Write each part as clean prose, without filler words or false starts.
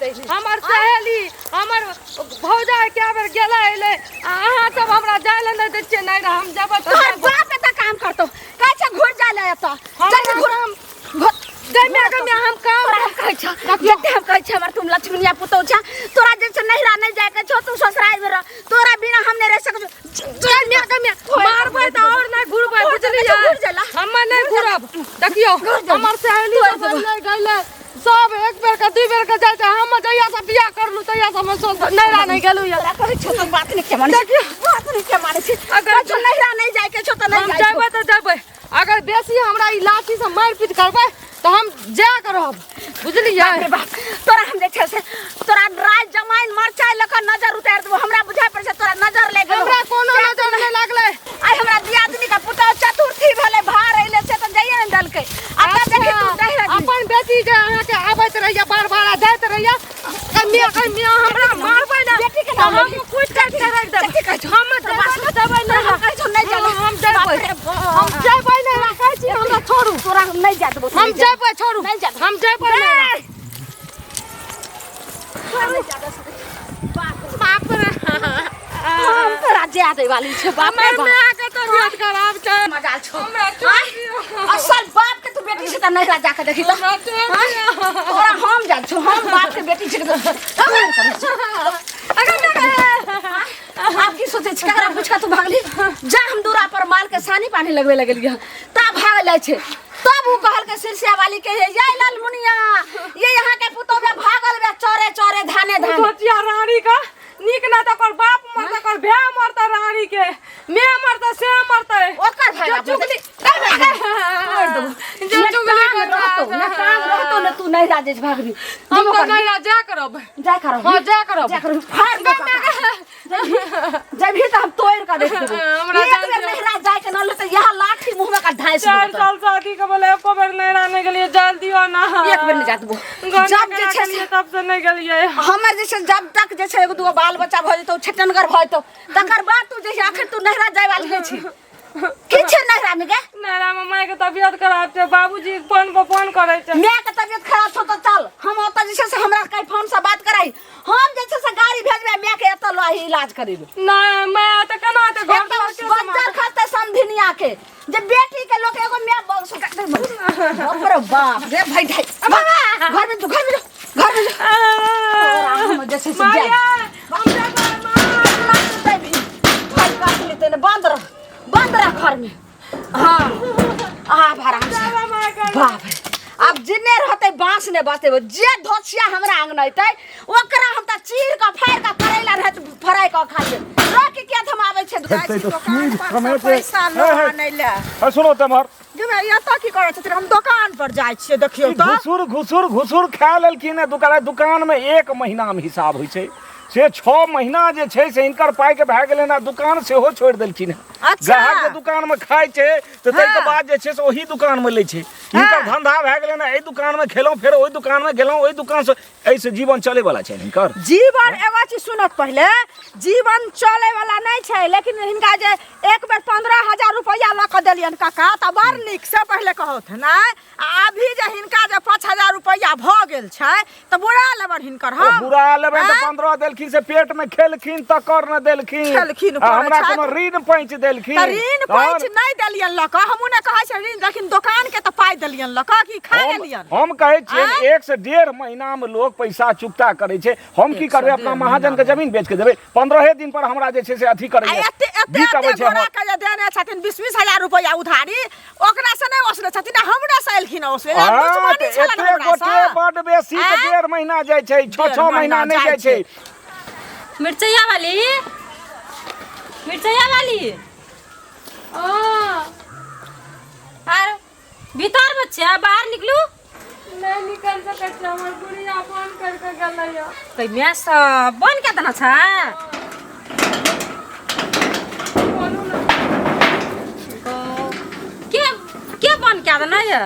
भागैत अइली। हमर सहेली हमर भौजाई कए बेर गेलै अइलै आ अहाँ सब हमरा जाय लए नहि दै छियै नहि हम जेबै तऽ तोहर जेबै। बाप एतऽ काम करतौ कहै छै घुर जा ले एतऽ हम जल्दी घुर काम घुर गै माय गै माय हम काम तोरा हम कहै छौ जते हम कहै छी हमर तुम लक्ष्मीनिया पुतहु छा तोरा जे छै नहिरा नहि जाय के छौ तू ससुराल में रह तोरा बिना हम नहि रह सकै छौ गै माय गै माय मारबै तऽ आओर नहि घुरबै बुझलियै घुर जाला। हम नहि घुरब देखियौ घुर जाला। हमर सहेली तोड़ सब देबो। नहि गेलै सब एक बेर के दुई बेर के जाइ छै हम जहिया से बियाह करलू तहिया से हम नहिरा नहि गेलू यऽ तोरा कहै छौ तू बात नहि के मानै छी बात नहि के मानै छी अगर कहै छौ नहिरा नहि जाय के छौ तऽ नहि हम जाय छौ जेबै तऽ जेबै अगर बेसी हमरा ई लाठी से मारि पीट करबै तऽ हम जा के रहब बुझलियै बाप रे बाप तोरा हम जे छै से तोरा राज जमाइन मरचाइ लऽ कऽ नजर उतारि देबो हमरा बुझाइ पड़ै छै तोरा नजर लागि गेलौ हमरा कोनो नजर नहि लागलै आइ हमरा दियादनी के पुतहु चतुर्थी भेलै भार अइले से तऽ जाइए ने देलकै आ तऽ देखी तू अच्छा, नहि रही अपन बेटी जे अहाँके आबैत रहैया बार बार आ जाइत रहैया कन्या कन्या हमरा मारबै ना बेटी के तऽ नाम हम लेबही। कुटि काटि के राखि देब कथी कहै छौ? हम जेबै तऽ जेबै तोरा नहि हम कहै छौ नहि जाय हँ, हम जेबै बाप रे बाप। हम जेबै नहि कहै छी हमरा छोड़ू तोरा हम नहि जाय देबो हम जेबै छोड़ू नहि जाय देबो। हम जेबै नहि नहि जाय देबो। बाप रे हम तोरा जाय दै वाली छै बाप रे हमर बाप माय के तबियत खराब छै मजाल छौ हमरा छोड़ दियौ असल बाप के तू बेटी छै तऽ नहिरा जाके देखी तऽ हमरा छोड़ दियौ तोरा हम जान छौ हम बाप के बेटी छै तऽ हम करै छौ। अगर आब की सोचै छी ककरा पूछ कऽ तू भागली जा हम दूरा पर माल के सानी पानी लगबे लगलियै ता भाग जाइ छै तब उ कहलकै सिरसिया वाली के ये लाल मुनिया ये यहाँ के पुतोह बे भागल बे चोरे चोरे धाने धाने धोतिया रानी का नीक ना तऽ ओकर बाप मरतै ओकर भाय मरतै रानी के मे मरतै से मरतै ओकर भाय जो बाप चुगली तोड़ देबो जो ने चुगली काम रहतो ने काम रहतो ने तू नहीं राजेश भागबी हम तऽ नहीं जा करब जा करब हाँ, जा करब। जा करब फाड़ दे जब भी तो हम तोड़ के देख देबो हमरा एक जान बेर दियौ। नहीं राज जाए के न ले तो यहाँ लाठी मुंह में का ढाई चार साल शादी के बोले एको बेर नहीं रहने के लिए जाल दियो ना एक बेर नहीं जा देबो जब जब जे छै से तब से नहीं गेलिए हमर जे छै जब तक जे छै एगो दूगो बाल बच्चा भऽ जेतौ छेटनगर भऽ जेतौ तकर बाद तू जे छै अखन तू नहिरा जाय वाली नहि छी की छै नहिरा मे गे नैरा में माय के तबियत खराब छै बाबूजी फोन पर फोन करे छै माय के तबियत खराब छौ तऽ चल हम ओतऽ जे छै से हमरा कहीं फोन से बात कराई हम जे छै से गाड़ी भेजबै माय के एतऽ लऽ आही इलाज करेबै नहीं मैं तऽ केना हेतै घर एकदम दुआर के बज्जर खसतै समधिनिया के जे बेटी के लोक एगो माय बाप रे बाप रे भाई ढाई घर में जो घर में जो घर में जो तोरा हम जे छै से जाय माया हम जेबै माँ भाई काट लेते ने बंद रह बंद रह घर में हाँ आब आराम से जेबै माय के बाप रे आब जिन्ने रहते बांस ने बचते जे धोछिया हमरा आंगन अयतै ओकरा हम तऽ चीर कऽ फाड़ि कऽ करैला रहत फ्राई कऽ खा लेब रख के हम आबै छै हेतै तऽ दोकान सूद पर समय से पे पैसा लऽ आनै लए हे सुनो तमहर गे एतऽ की करै छथिन हम दोकान पर जाइ छियै देखियौ तऽ घुसुर घुसुर घुसुर खा लेलखिन हे दुकान दुकान में एक महीना में हिसाब होइ छै से छओ महीना जे छै से हिनकर पाइके भए गेलनि आ दुकान सेहो छोड़ि देलखिन हेँ अच्छा। ग्राहक जे दुकानमे खाइ छै तऽ ताहिके हाँ। बाद जे छै से ओही दुकानमे लै छै हिनकर धंधा भए गेलनि एहि दुकानमे खेलहुँ फेर ओहि दुकानमे गेलहुँ ओहि दुकानसँ एहिसँ जीवन चलैवला छै हिनकर जीवन एगो चीज सुनत पहिले जीवन चले वाला नहि छै लेकिन हिनका जे एक बेर 15,000 रुपया लऽ कऽ देलियनि काका तऽ बड़ नीक से पहिले कहौथ ने आ अभी जे हिनका जे 5,000 रुपया भऽ गेल छै तऽ बुरा लेबनि हिनकर हम बुरा लेबनि तऽ आँय? 15 देलखिन से पेट में खेलखिन तकर न देलखिन खेलखिन आ हमरा करै कोनो ऋण पैंच देलखिन तऽ ऋण तहन पैंच नहि देलियनि लऽ कऽ हमहूँ नहि कहै छियै ऋण लेकिन दोकान के तऽ पाइ देलियनि लऽ कऽ कि खा हम गेलियनि हम कहै छियै आँय? एक से डेढ़ महीना में लोग पैसा चुकता करै छै हम की करबै अपना महाजन के जमीन बेच के देबै 15 दिन पर हमरा जे छै से अथी आ करैया एते एते बीत अबै एते छै गोरा हमर के जे देने छथिन 20-20 हजार रुपया उधारी ओकरा से नहि ओसले छथिन आ हमरा से एलखिन ओसले हाँ, दुश्मनी तऽ छलनि एते हमरा गोटे से बड बेसी तऽ आँय? डेढ़ महीना जाइ छै छओ डेढ़ छओ महीना महीना नहि जाइ जाइ छै मिर्चैया वाली, मिर्चैया वाली। हाँ आर भीतर में छै, बाहर निकलू। नहीं निकल सकै छै हमर गुड़िया फोन करके गेलै यऽ कहिया सब बन के देना छै? बोलू ना। के के बन के देना ये?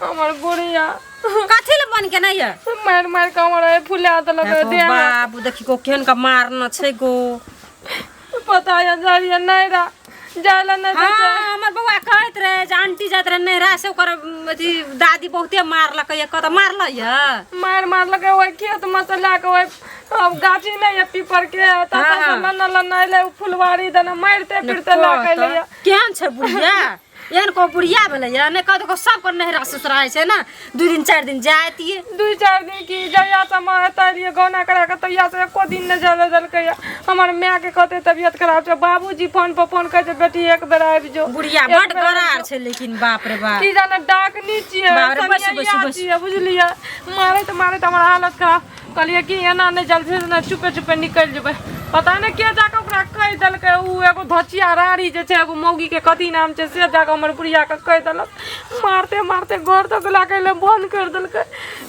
हमर गुड़िया। कथी ले बन के नहीं ये? मारि मारि के हमर फुला देलक देह। बाबू देखी गो केहन के मारना छै गो। पता यऽ जाइए नहीं रहा जाय लए नहि दै छै। हाँ, हमर बौआ कहैत रहे जे आंटी जाइत रहे नैहरा से ओकर अथी दादी बहुते मारलकै या कतऽ मारलै या मारि मारलकै ओहि खेतमे से लए कऽ ओहि अब गाछी नहि यऽ पीपर के ततऽ से लन्ना लन्ना एलै ओ फुलवारी दने मारिते पीटते लए कऽ एलै यऽ। केहन छै बुढ़िया एहन को बुढ़िया भेलै या नहि कहत सबके नैहरा ससुरा होइ छै ने 2 दिन 4 दिन जातिए 2-4 दिन की जहिया से हम एतऽ एलियै गौना करा कऽ तहिया से एको दिन नहि जाय लए देलकै यऽ। हमर मायके कहतै तबियत खराब छै, बाबूजी फोन पर फोन कहै छै बेटी एक बेर आबि जो। बुढ़िया एक बड बेर आबि गरार जो। छै लेकिन बाप रे बाप की जाने डाकनी छियै, बाप रे, बैसू, बैसू, सनिया बैसू। छियै, बुझलियै। मारैत मारैत हमर हालत खराब। कहलियै कि एना नहि जल्दी से चुपे चुपे निकलि जेबै। पता नहि के जाकऽ ओकरा कहि देलकै, ओ एगो धचिया राड़ी जे छै एगो मौगीके कथी नाम छै से जाकऽ हमर बुढ़ियाके कहि देलक। मारते मारते घर तक लए कऽ एलै, बन्द करि देलकै।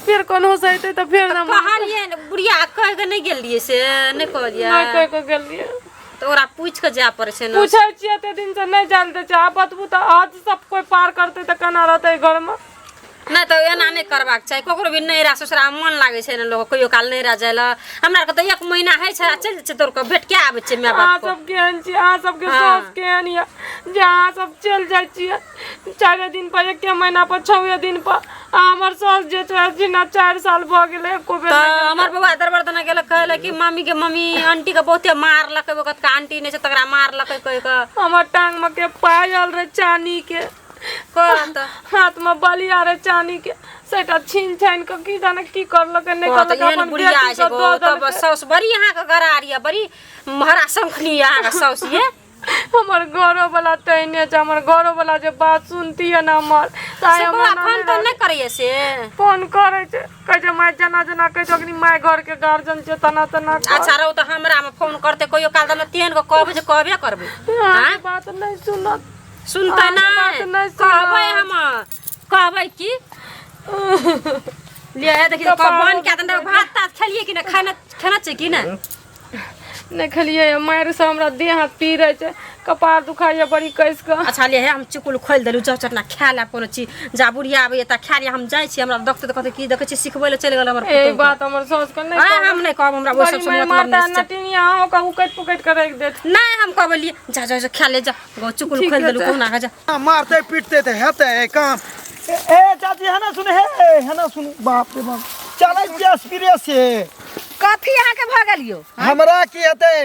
फेर कोनहु से अयतै तऽ फेर ने मारतै। कहलियै ने बुढ़िया कहि कऽ नहि गेल रहियै से नहि कहलियै? नहि कहि कऽ गेलियै। तऽ ओकरा पूछि कऽ जाय पड़ै छै ने। पूछै छियै एते दिन से नहि जाय लए दै छै। आब बतबू तऽ हद सब कोइ पार करतै तऽ केना रहतै घरमे? नहि तऽ एना नहि करबाक चाही ककरो भी नैहरा ससुरा मन लागै छै ने लोक कहियो काल नैहरा जाय लए। हमरा आरके तऽ 1 महीना होइ छै आ चलि जाइ छै दौड़ कऽ भेट कए आबै छियै माय अहाँ बापके। सब केहन छी, अहाँ सबके हाँ। साउस केहन यऽ जे अहाँ सब चलि जाइ छियै 4 दिन पर, 1 महीना पर, 6 दिन पर। आ हमर साउस जे छै जेना 4 साल भऽ गेलै एको बेर तऽ नहि गेल। हमर बौआ दरबर दना गेलक कहलक कि मम्मी के मम्मी आंटी के बहुते मारलकै, ओकर आंटी नहि छै तकरा मारलकै कहि कऽ। हमर टांग मे के पायल रहै चानी के, कहत हाथ में बलिया रहे चानी के, सेटा छीन छान के की जाने की करलकै नहि कहत करलकै, एहन अपन बुढ़िया बेटी छै के गो, दऽ तब देलकै। साउस बड़ी अहाँके गरार यऽ, बड़ी हरा शंखनी यऽ अहाँके साउस ये। हमर घरो वाला तहिने छै, हमर घरो वाला जे बात सुनती है ना हमर, तऽ आइ से हमर बौआ नानी फोन तोन रहत। नहि करैया से? फोन करै छै, कहै छै माय जेना जेना कहै छै, अखनी माय घर के गार्जियन छै तना तना कर। अच्छा रहू तऽ हमरा मे फोन करतै कहियो काल तऽ तेहन के कहबै जे कहबे करबै। अहाँके बात नहि सुनत। सुनतै अहाँके बात नहि, नहि कहबै सुनत। हम कहबै की लिअ हे देखी कपार बन कए देने भात तात खेलियै कि नहि? खाना खेना छै कि नहि? नहि खेलियै, मारि से हमरा देह हाथ पीरै छै, कपार दुखाइया बड़ी कसि कऽ। अच्छा ले हे हम चुकुल खोलि देलहुँ, जाउ चटना खा ले कोनो चीज, जा बुढ़िया आबैया तऽ खा लिअ। हम जाइ छी, हमरा देखतै तऽ कहतै की देखै छी सिखबै लए चलि गेल हमर ए पुतोहु के। बात हमर साउस के नहि आँय, कहबै। हम नहि कहब, हमरा ओहि बड़ी सबसँ मारि मतलब मारता नहि छै। नटिनिया अहूँ के उकटि पुकटि कऽ राखि देत। नहि हम कहबै, लिए जा जा जा खा ले जा गो चुकुल ठीक खोलि है देलहुँ तऽ। कहुना कऽ जा। मारते पीटते तऽ हेतै काम। ए चाची है ना सुन, हे है ना सुन, बाप रे बाप चलै छियै स्पीडे से। कथी अहाँके भऽ गेल यौ? हमरा की हेतै,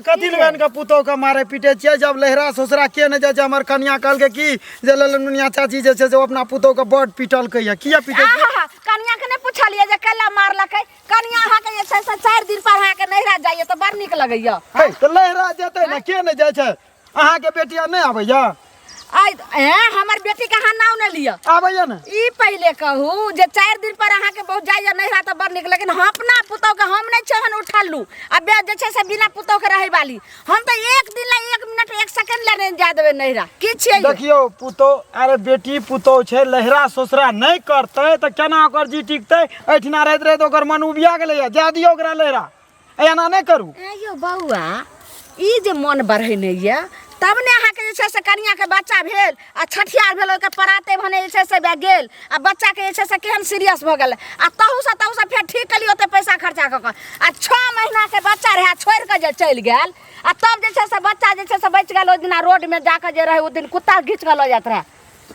कथी लए के पुतोह के मारे पीटे छियै? जब लहरा ससुरा के नहि जाइ छै। हमर कनिया कहलकै की जे ललमुनिया चाची जे छै से ओ अपना पुतोह के बड पीटलकै या किया पीटै छै? आहा, कनिया के नहि पुछलियै जे कैला मारलकै? कनिया अहाँके जे छै से 4 दिन पर अहाँके नैहरा जाइए तऽ बड़ नीक लगैया। हे तऽ लहरा जेतै ने, के नहि जाइ छै? अहाँके बेटिया नहि आबैया? आइ ए हमर बेटी के अहाँ नाम नहि लिअ। आबैया ने? ई पहिले कहू जे 4 दिन पर अहाँके बहुत जाइए नैहरा तऽ बड़ नीक, लेकिन हम अपना पुतोह के हम नहि छहन उठलू आ बे जे छै से बिना पुतोह के रहै वाली, हम तऽ 1 दिन ला 1 मिनट 1 सेकंड ला नहि जाय देबै नैहरा। की छियै यौ? देखियौ पुतोह, अरे बेटी पुतोह छै, लहरा ससुरा नहि करतै तऽ केना ओकर जी टिकतै? एहिठिना रहैत रहैत ओकर मन उबिया गेलैया, जाय दियौ ओकरा लहरा, एना नहि करू। ए यौ बौआ, ई जे मन बढ़ेने यऽ तब ने अहाँके जे छै से कनियाके बच्चा भेल आ छठियार भेल, ओहिके पराते भने जे छै से गेल आ बच्चाके जे छै से केहन सीरियस भऽ गेल आ तहूसँ तहूसँ फेर ठीक केलियै ओते पैसा खर्चा कऽ कऽ, आ 6 महीनाके बच्चा रहए छोड़ि कऽ जे चलि गेल आ तब जे छै से बच्चा जे छै से बचि गेल। ओहि दिना रोडमे जाकऽ जे रहै ओहि दिन कुत्ता घीच कऽ लऽ जाइत रहए।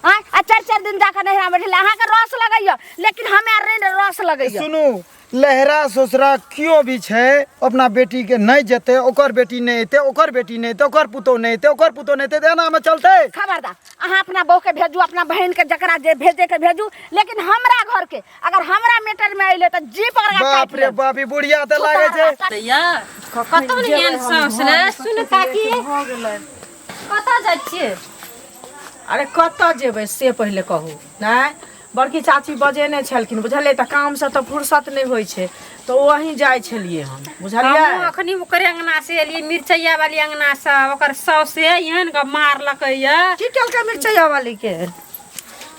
आँय, आ 4 4 दिन जाकऽ नैहरा बैठल अहाँके रस लगैया, लेकिन हमे आर नहि रस लगैया। सुनू, लहरा ससुरा केओ भी छै अपना बेटी के नहि जेतै, ओकर बेटी नहि एतै, ओकर बेटी नहि एतै, ओकर पुतोह नहि एतै, ओकर पुतोह नहि एतै, तऽ एनामे चलतै? खबरदार, अहाँ अपना बहू के भेजू, अपना बहन के जकरा जे भेजे के भेजू, लेकिन हमरा घर के अगर हमरा मैटर में अइले तऽ जी पकड़ के बाप काटि रे लेब। बाप, ई बुढ़िया तऽ लागै छै। तऽ या कतौ नहि एहन साउस रे। सुन काकी, कतऽ जाइ छियै? अरे कतऽ जेबै से पहिले कहू। नहि बड़की चाची बजेने छलखिन बुझलियै, तऽ कामसँ तऽ फुर्सत नहि होइ छै, तऽ वहीं जाइ छलियै हम बुझलियै। हमहूँ अखनी ओकरे अंगना से एलियै, मिरचैया वाली अंगना से, ओकर साउस एहन के मारलकै या। की केलकै मिरचैया वाली के?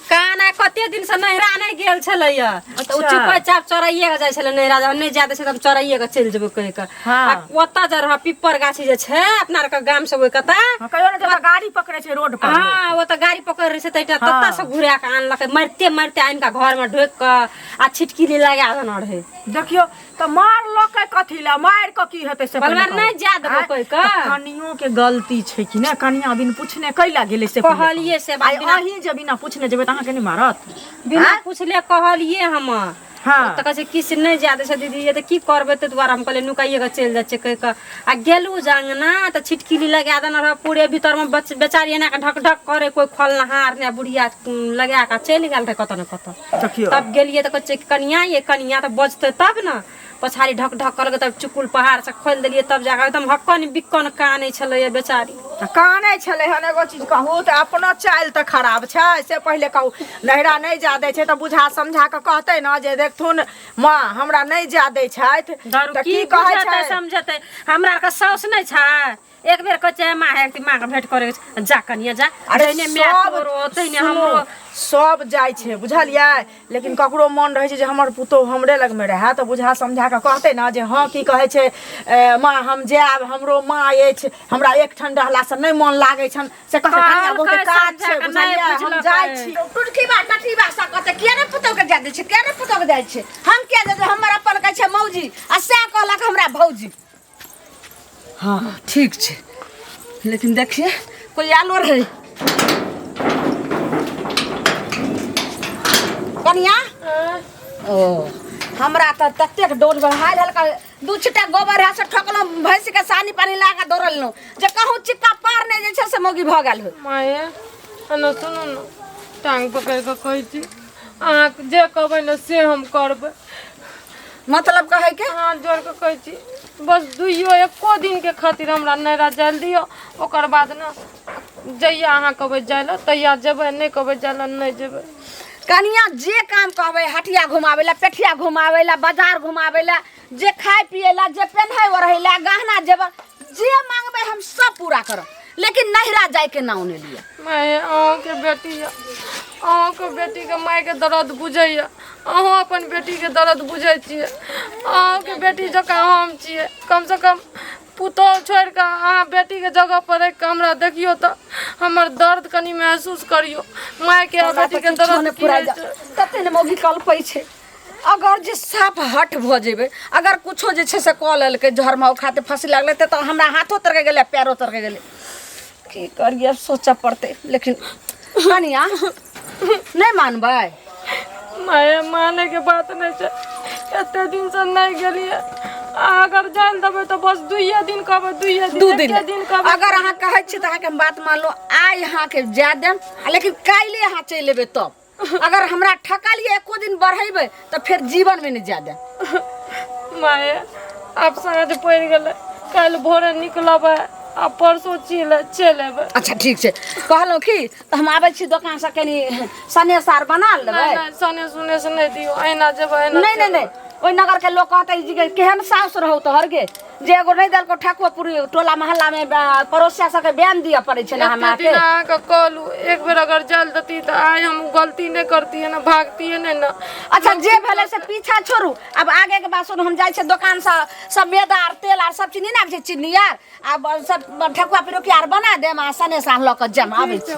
काना कते दिन से नैहरा नहि गेल छलैया, तऽ ओ चुपे चाप चोराइए के जाइ छलै नैहरा, जब नहि जाय दै छै तऽ हम चोराइए के चलि जेबै कहि के। हाँ। आ ओतऽ जे रह पिपर गाछी जे छै अपना आरके गाम से ओहि कता, हाँ, कहियो ने जतऽ गाड़ी पकड़ै छै रोड पर। हाँ, ओ तऽ गाड़ी पकड़ रहे छै तैटा ततऽ से घुरा के आनलकै, मारिते मारिते आनि के घर में ढोकि के आ छिटकिली लगा देने रहै। देखियो तऽ मारलकै कथी लए मारि कऽ की हेतै से बलवा पहिले नहि कहू। जा देबो आँय, कोइ के। तऽ कनियो के गलती छै कि नहि कनिया बिन पूछने कैला गेलै से पहिले कहलियै से कहू। बात आइ बिना- अहीं जे बिना पूछने जेबै तऽ अहाँके नहि मारत बिना पूछले कहलियै हम हाँ। तऽ कहै छै किछु नहि जाय दै छै दीदी ये तऽ की करबै ताहि दुआरे हम कहलियै नुकाइए कऽ चलि जाइ छियै कहि कऽ आ गेलहुँ जे अङ्गना तऽ छिटकिली लगा देने रहै पूरे भीतरमे बच बेचारी एना कऽ ढक ढक करै कोइ खोलनहार नहि बुढ़िया लगा कऽ चलि गेल रहै कतऽ ने कतऽ देखियौ तब गेलियै तऽ कहै छै कनिया ये कनिया तऽ बजतै तब ने पछाड़ी ढक ढक करलकै तब चुकुल पहाड़ से खोलि देलियै तब जाकऽ एकदम हक्कन बिक्कन कानै छलैया बेचारी तऽ कानै छलै हन एगो चीज कहू तऽ अपनो चालि तऽ खराब छै से पहिले कहू नैहरा नहि जा दै छै तऽ बुझा समझा कऽ कहतै ने जे देखथुन माँ हमरा नहि जा दै छथि दारू तऽ की की कहै बुझतै छै समझतै हमरा आरके साउस नहि छै एक बेर कहै छै माँ हे माँ के भेंट करे के छै। जा कनिया जा अरे जहिने माय सब तोरो तहिने सुनू, हमरो सब जाइ छै बुझलियै लेकिन ककरो मन रहै छै जे हमर पुतोहु हमरे लगमे रहए तऽ बुझा समझा कऽ कहतै ने जे हँ की कहै छै ए, माँ हम जायब हमरो माँ अछि हमरा एकठाम रहलासँ नहि मन लागै छनि से कहतै कनिया बहुते कहलकै काज समझा छै कऽ नहि बुझलियै हम बुझलकै। जाइ छी टुटकी बा टटी बा सा कहते किया ने पुतोह के जा दै छै किया ने पुतोह के जाइ छै हम किया दे हमर अपन कहै छै मौजी आ सएह कहलक हमरा भौजी हाँ ठीक छै लेकिन देखिए कोई आलो रहे कनिया ओ हमरा तऽ ततेक डोल बढ़ायल हल्का दू छिटा गोबर है से ठोकलहुँ भैंस के सानी पानी ला कऽ दौड़लहुँ जे कहूँ चिक्का पार नहि जे छै से मौगी भऽ गेल होय माये एना सुनू ने टांग पकड़ि कऽ कहै छी अहाँ जे कहबै ने से हम करबै मतलब कहै के हाथ जोड़ कऽ कहै छी बस दुइयो एको दिनके खातिर हमरा नैहरा जाय लए दियौ ओकर बाद ने जहिया अहाँ कहबै जाय लए तहिया जेबै नहि कहबै जाय लए नहि जेबै कनिया जे काम कहबै हटिया घुमाबै लए पेठिया घुमाबै लए बाजार घुमाबै लए जे खाय पियै लए जे पेन्है ओढ़ै लए गहना जेवर जे मांगबै हम सब पूरा करब लेकिन नैहरा जायके नाम नहि लिअ माय अहूँके बेटी यऽ अहूँके बेटीके मायके दर्द बुझैए अहूँ अपन बेटीके दर्द बुझै छियै अहूँके बेटी जकाँ हम छियै कमसँ कम पुतोहु छोड़ि कऽ अहाँ बेटीके जगह पर राखि कऽ हमरा देखियौ तऽ हमर दर्द कनि महसूस करियौ मायके आ हमरा तऽ बेटीके किछो दर्द नहि की पूरा होइ जा छै तते ने मौगी कलपै छै अगर जे साफ हट भऽ जेबै अगर कुछो जे छै से कऽ लेलकै जहर माउ खाते फँसी लागलै तऽ हमरा हाथो तरके गेलै पैरो तरके गेलै की करियै सोचऽ पड़तै लेकिन कनिया नहि मानबै माय मानैके बात नहि छै एते दिनसँ नहि गेलियै आ अगर जानि देबै तऽ बस दुइये दिन कहबै दुइये दिन दू दिन एके दिन कहबै अगर अहाँ कहै छी तऽ अहाँके हम बात मानलहुँ आइ अहाँके जाय देब आ लेकिन काल्हि अहाँ चलि एबै तब अगर हमरा ठकलियै एको दिन बढ़ेबै तऽ फेर जीवनमे नहि जाय देब माय आब साँझ पड़ि गेलै काल्हि भोरे निकलबै आ परसू चलि चलि एबै अच्छा ठीक छै कहलहुँ की तऽ हम आबै छी दोकानसँ कनि सनेस आर बना लेबै नहि नहि सने सुने से नहि दियौ अहिना जेबै अहिना नहि नहि नहि ओहि नगरके लोक कहतै जे केहन साउस रहौ तोहर गे जे एगो नहि देलको ठकुआ पूरी टोला मोहल्ला में पड़ोसिया सबके बयान दिअ पड़ै छै ने हमरा एते दिन अहाँके कहलू एक बेर अगर जायल देती तऽ आइ हम ओ गलती नहि करतियै ने भागतियै नहि ने अच्छा जे भेलै से पीछा छोड़ू आब आगे के बात सुनू हम जाइ छियै दोकान से सब मैदा आर तेल आर सब चीज नहि ने आबै छै चीनी आर आब सब ठकुआ पिरुकिया आर बना देम आ सने साह लऽ कऽ जायब आबै छी।